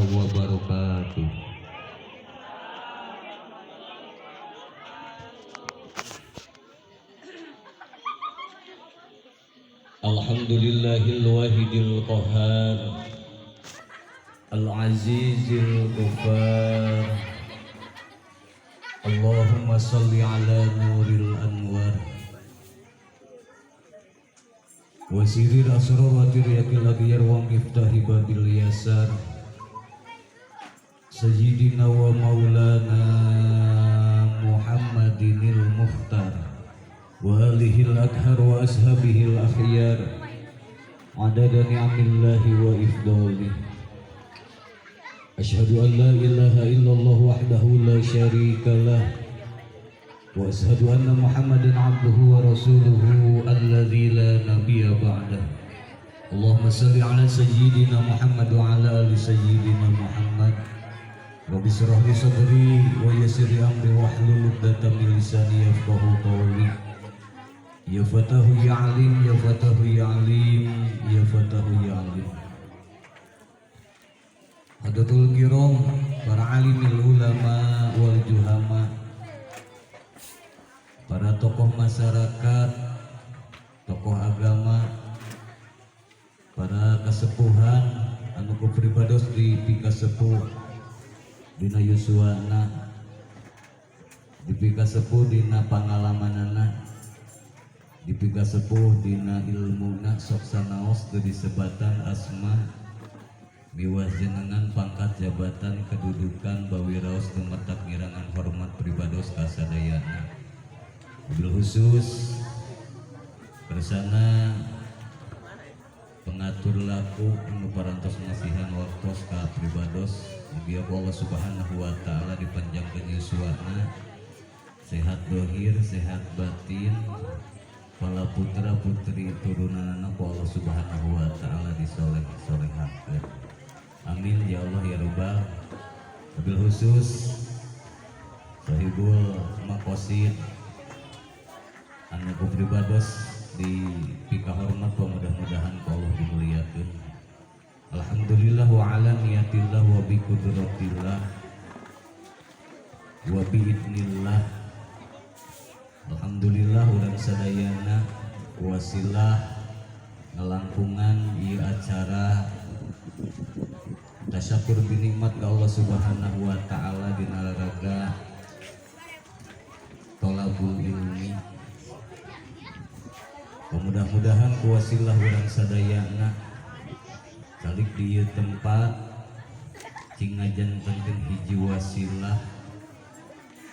Wabarakatuh. Alhamdulillahil wahidil qahhar al-azizil ghaffar. Allahumma salli ala nuril anwar wasiril asrar wa tiryakil aghyar wa miftahi babil yasar sayyidina wa maulana Muhammadinil mukhtar wa alihil akhar wa ashabihil akhyar adada ni'amillahi wa ifdalih. Asyhadu an la ilaha illallah wahdahu la syarika lah wa asyhadu anna Muhammadan abduhu wa rasuluhu alladzi la nabiyya ba'dah. Allahumma salli ala sayyidina Muhammad wa ala ali sayyidina Muhammad. Rabbi shrah li sadri wa yassir li amri wahlul 'uqdatam min lisani yafqahu qawli. Ya fatahu ya alim, ya fatahu ya alim, ya fatahu ya alim. Hadatul kiram, para alimil ulama wal juhama, para tokoh masyarakat, tokoh agama, para kesepuhan anu ku pribados di pikasepuh dina yuswana, di pikasepuh dina pangalamanana, di pikasepuh dina ilmuna, sok sanaos teu disebatan asma miwah jenengan, pangkat, jabatan, kedudukan, bawiraos tumetak ngirangan hormat pribados kasadayana. Bil khusus bersana pengatur laku anu parantos ngasihan waktos ka pribados, mugia ku Allah Subhanahu wa taala dipanjangkeun yuswana, sehat dohir, sehat batin, pala putra putri turunanana ku Allah Subhanahu wa taala disoleh solehakeun. Amin ya Allah ya Rabbal. Wabil khusus sahibul maqasid anu ku pribados di pika hormat, mudah-mudahan ku Allah dimuliakeun. Alhamdulillah wa ala niyatillah wa bi qudratillah wa bi idnillah. Alhamdulillah urang sadayana wasilah ngelangkungan ieu acara tasyakur binikmat ka Allah Subhanahu wa taala dina raraga tolabul ilmi. Mudah-mudahan kuwasilah urang sadayana calik di ieu tempat cing ngajantenkeun hiji wasilah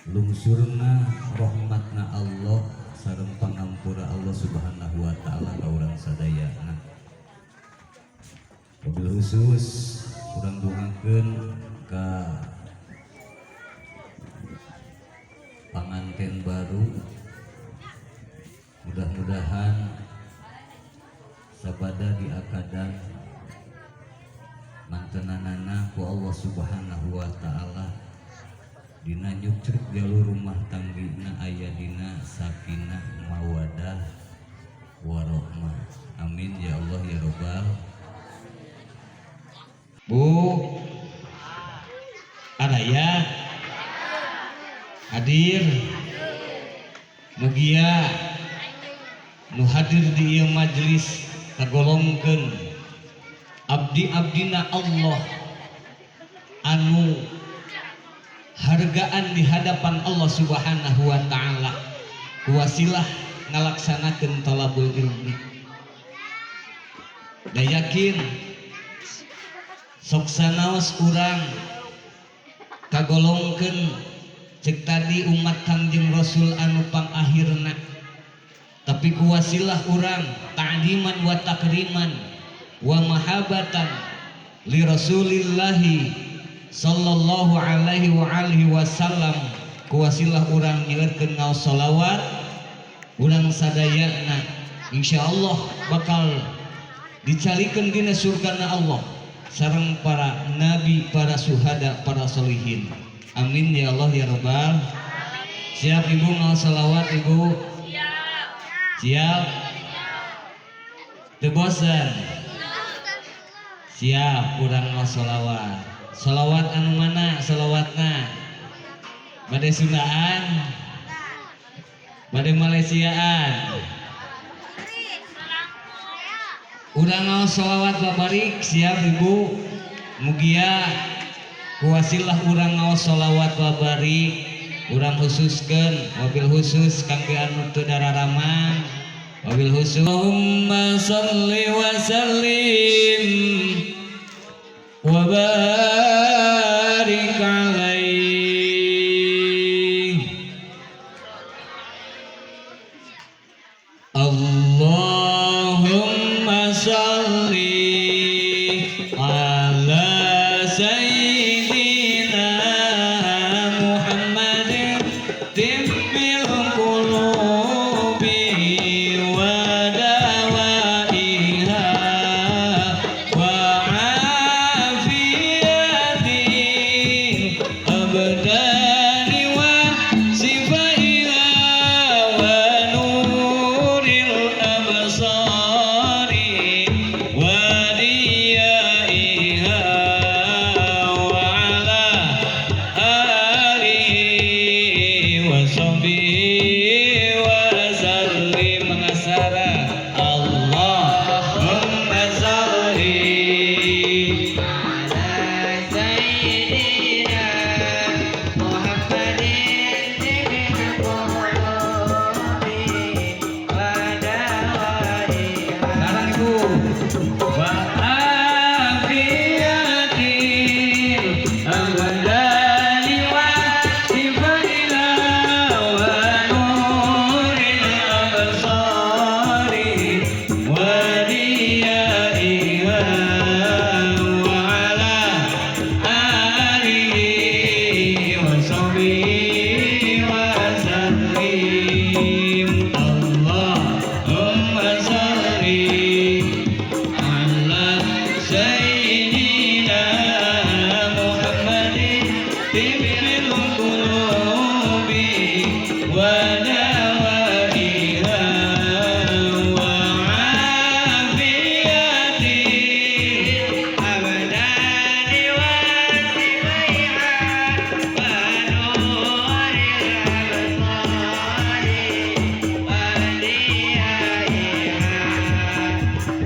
lungsurna rahmatna Allah sareng pangampura Allah Subhanahu wa taala ka urang sadayana. Wabil khusus urang doakeun ka panganten baru, mudah-mudahan sabada di akadan mantenanana ku Allah Subhanahu wa taala dina nyukcruk jalur rumah tanggina aya dina sakinah mawadah warohmah. Amin ya Allah ya Rabbal. Bu, ada ya? Hadir. Mugia nu hadir di ieu majelis kagolongkeun abdi-abdina Allah anu hargaan di hadapan Allah Subhanahu wa taala kuwasilah ngalaksanakeun talabul ilmi. Da yakin sok sanaos urang kagolongkeun cek tadi umat Kangjeng Rasul anu pangakhirna, tapi kuwasilah urang ta'diman wa takriman wa mahabbatan li Rasulillahi sallallahu alaihi wa alihi wasallam, kuwasilah urang nyeurkeun ngaos sholawat urang sadayana insyaallah bakal dicalikeun dina surgana Allah sareng para nabi, para suhada, para solihin. Amin ya Allah ya Rabbal. Siap ibu ngaos sholawat ibu? Siap. Siap? Teu bosen? Siap urang ngaos sholawat. Salawat anu mana salawatna? Bade Sundaan, bade Malaysiaan? Urang ngaos salawat babarik, siap, Ibu? Mugia ku wasilah urang ngaos salawat babarik, urang khususkeun wabil khusus kangge anu teu dararamang, wabil khusus. Allahumma salli wa sallim wa barik alaihi. Allahumma salli ala sayyidina Muhammadin tibbil qulubi wa dawaiha wa afiyatil abdani wa sifaiha wa nuril absari wa diyaiha wa ala alihi wa sahbihi wa sallim. Mengasara. Allahumma salli ala sayyidina Muhammadin tibbil qulubi wa dawaiha. Sekarang, Ibu. Wa afiyatil abdani wa sifaiha wa nuril absari wa diyaiha wa ala alihi wa sahbihi wa sallim. Allahumma salli ala sayyidina Muhammadin tibbil qulubi wa dawaiha wa afiyatil abdani wa sifaiha wa nuril absari wa diyaiha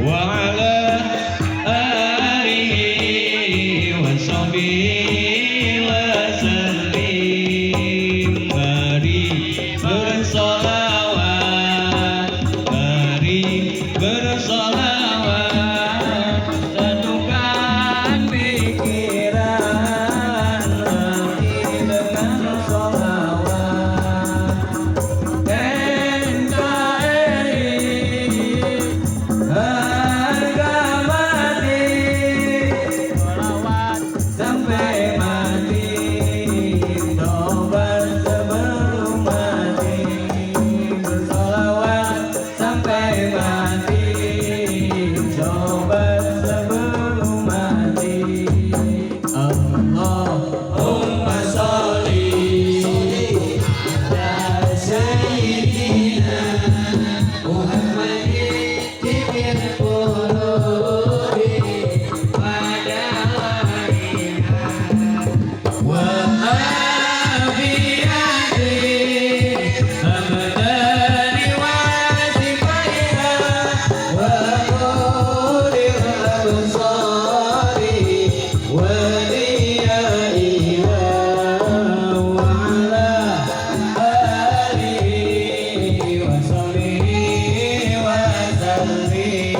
wa ala alihi wa sahbihi wa sallim. Mari bersolawat, mari bersolawat, satukan pikiran hati dengan solawat. NKRI harga mati, Sholawat sampai mati, tobat sebelum mati, bersolawat sampai mati, tobat sebelum mati. Allahumma sholli ala sayyidina Muhammadin tibbil qulubi wa dawaiha wa afiyatil abdani wa sifaiha wa nuril absari wa diyaiha wa ala alihi wa sahbihi wa sallim.